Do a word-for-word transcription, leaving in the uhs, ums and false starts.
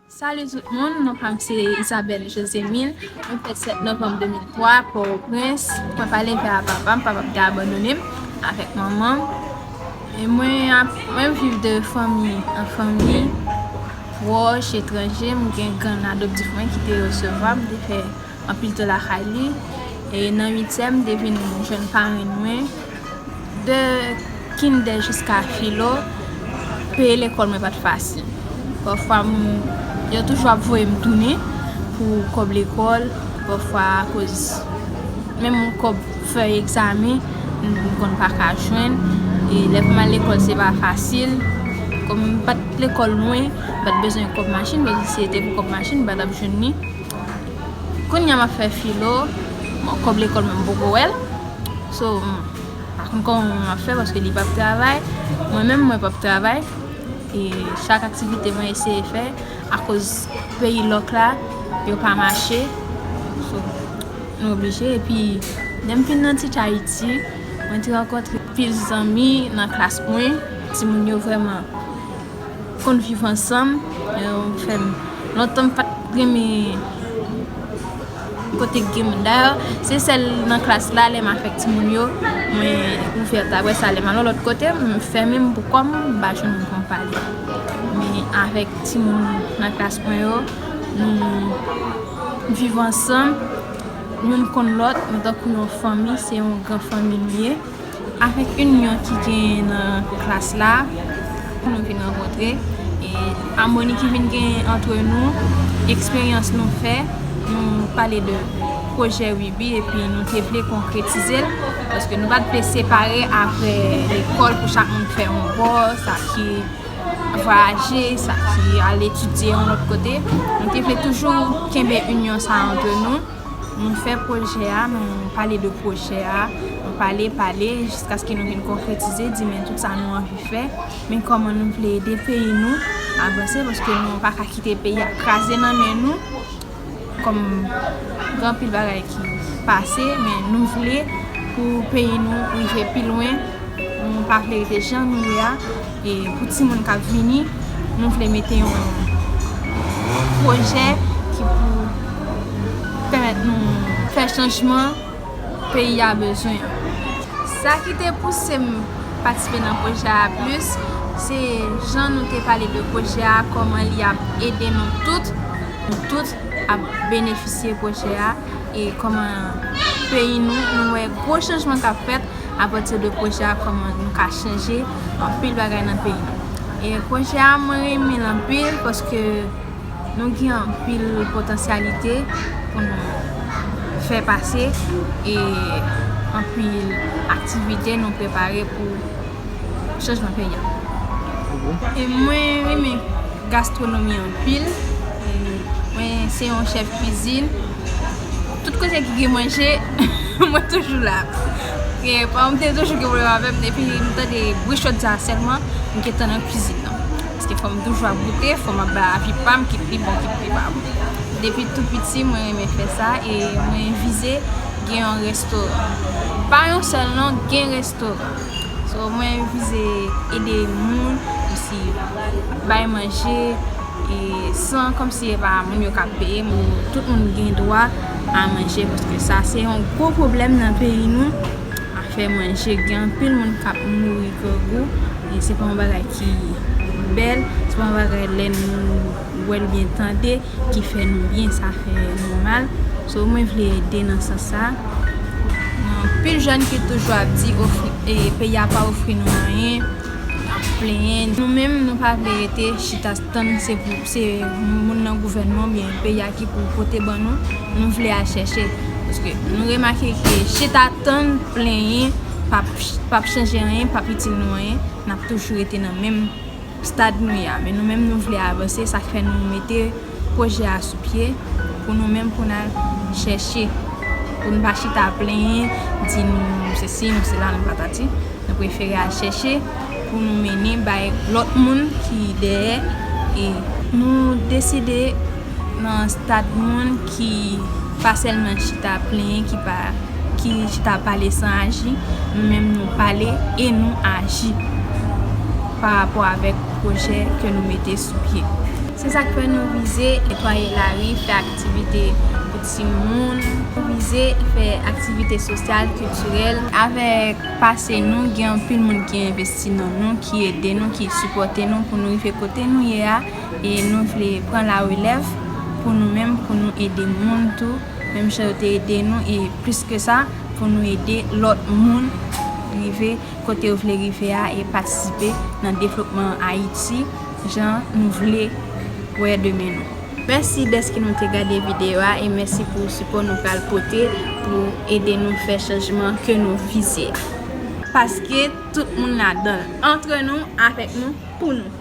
Salut tout moun, non pa m se Isabelle Josemine. Mwen fèt sèt novanm de mil twa, Pòtoprens. Mwen pa leve a papa m, papa m te abandone m avèk manman m. E mwen ap, mwen viv de fanmi an fanmi, pwòch, etranje. M gen grann adoptif mwen ki te resevwa m, te fè anpil tan lakay li. E nan uityèm, m te vin jwenn parenn mwen. De kindè jiska filo, peye lekòl mwen pa t fasil. Pafwa, m, yo toujou ap voye m tounen pou kòb lekòl. Pafwa, akoz menm kòb fè egzamen, m, m konn pa ka jwenn. E lè pou m al lekòl, se pa fasil. Kòm m pa t lekòl lwen, m pa t bezwen kòb machin, paske si se te pou kòb machin, m pa t ap jwenn li. Kounye a m ap fè filo, bon, kòb lekòl mwen m poko wè l. So, m pa konn kòman m ap fè paske li p ap travay. Mwen menm, mwen p ap travay. E chak aktivite mwen eseye fè, akoz peyi lòk la, yo pa mache. So, nou oblije. Epi, lè m vin nan Teach Haiti, mwen te rankontre pil zanmi nan klas mwen. Timoun yo vrèman konn viv ansanm. Yo fè m lontan m pa t renmen kote k gen moun. Dayè, se sèl nan klas la, lè m avèk timoun yo, mwen ouvè. Apre sa, lè m al yon lòt kote, m fèmen m pou kò m, m pa jwenn moun pou m pale. Men avèk timoun nan klas mwen yo, nou viv ansanm, youn konn lòt, nou tankou yon fanmi, se yon gran fanmi nou ye. Avèk inyon ki genyen nan klas la, nou vin rankontre, e amoni ki vin genyen antre nou, eksperyans nou fè, nou pale de pwojè Wibi, epi nou te vle konkretize l, paske nou pa t vle separe apre lekòl pou chak moun fè yon bò, sa ki vwayaje, sa ki al etidye yon lòt kote. Nou te vle toujou kenbe inyon sa a antre nou. Nou fè pwojè a, nou pale de pwojè a, nou pale, pale, jiskaske nou vin konkretize, di men tout sa nou anvi fè, men kòman nou vle ede peyi nou avanse, paske nou pa ka kite peyi a kraze nan men nou, kòm gen anpil bagay ki pase, men nou vle pou peyi nou rive pi lwen, nou pa vle rete jan nou ye a. E pou timoun k ap vini, nou vle mete yon pwojè ki pou pèmèt nou fè chanjman peyi a bezwen an. Sa ki te pouse m patisipe nan pwojè a plis, se jan nou te pale de pwojè a, kòman li ap ede nou tout, nou tout ap benefisye pwojè a, e kòman peyi nou, nou wè gwo chanjman k ap fèt apati de pwojè a, kòman nou ka chanje anpil bagay nan peyi nou. E pwojè a, mwen renmen l anpil paske nou gen anpil potansyalite pou nou fè pase e anpil aktivite nou prepare pou chanjman peyi a. E mwen renmen gastwonomi anpil. E mwen se yon chèf kwizin. Tout kote ki gen manje, mwen toujou la. E paran m te toujou gen pwoblèm avè m, depi m tande bri chòdyè a sèlman, m gentan nan kwizin nan. Paske fò m toujou ap goute, fò m ap bay avi pa m, kit li bon, kit li pa bon. Depi tou piti, mwen renmen fè sa e mwen vize gen yon restoran. Pa yon sèl non, gen restoran. So, mwen vize ede moun, kòmsi bay manje, e san kòmsi e pa moun yo k ap peye, moun, tout moun gen dwa a manje, paske sa se yon gwo pwoblèm nan peyi nou. Afè manje, gen anpil moun k ap mouri grangou, e se pa yon bagay ki bèl, se pa yon bagay lè nou wè l oubyen tande ki fè nou byen, sa fè nou mal. So, mwen vle ede nan sans sa. Gen anpil jèn ki toujou ap di ofri, e, peyi a pa ofri nou anyen, y ap plenyen. Nou menm, nou pa vle rete chita tann se pou, se moun nan gouvènman oubyen peyi a ki pou pote ban nou. Nou vle al chèche. Paske nou remake ke chita tann, plenyen, p ap, p ap chanje anyen, p ap itil nou anyen. N ap toujou rete nan menm stad nou ye a, men nou menm nou vle avanse, sa k fè nou mete pwojè a sou pye, pou nou menm pou n al chèche, pou n pa chita plenyen, di nou sesi, nou sela, nou patati. Nou prefere al chèche pou nou mennen bay lòt moun ki dèyè, e nou deside nan stad moun ki pa sèlman chita plenyen, ki pa, ki chita pale san aji, nou menm nou pale e nou aji pa rapò avèk pwojè ke nou mete sou pye. Se sa k fè nou vize netwaye lari, fè aktivite pou timoun, nou vize fè aktivite sosyal, kiltirèl. Avèk pase nou, gen anpil moun ki envesti nan nou, ki ede nou, ki sipòte nou pou nou rive kote nou ye a. E nou vle pran larelèv pou nou menm, pou nou ede moun tou. Menm jan yo te ede nou, e plis ke sa, pou nou ede lòt moun rive kote yo vle rive a e patisipe nan devlopman Ayiti, jan nou vle wè demen nou. Mèsi dèske nou te gade videyo a e mèsi pou sipò nou pral pote pou ede nou fè chanjman ke nou vize a. Paske tout moun ladan l, antre nou, avèk nou, pou nou.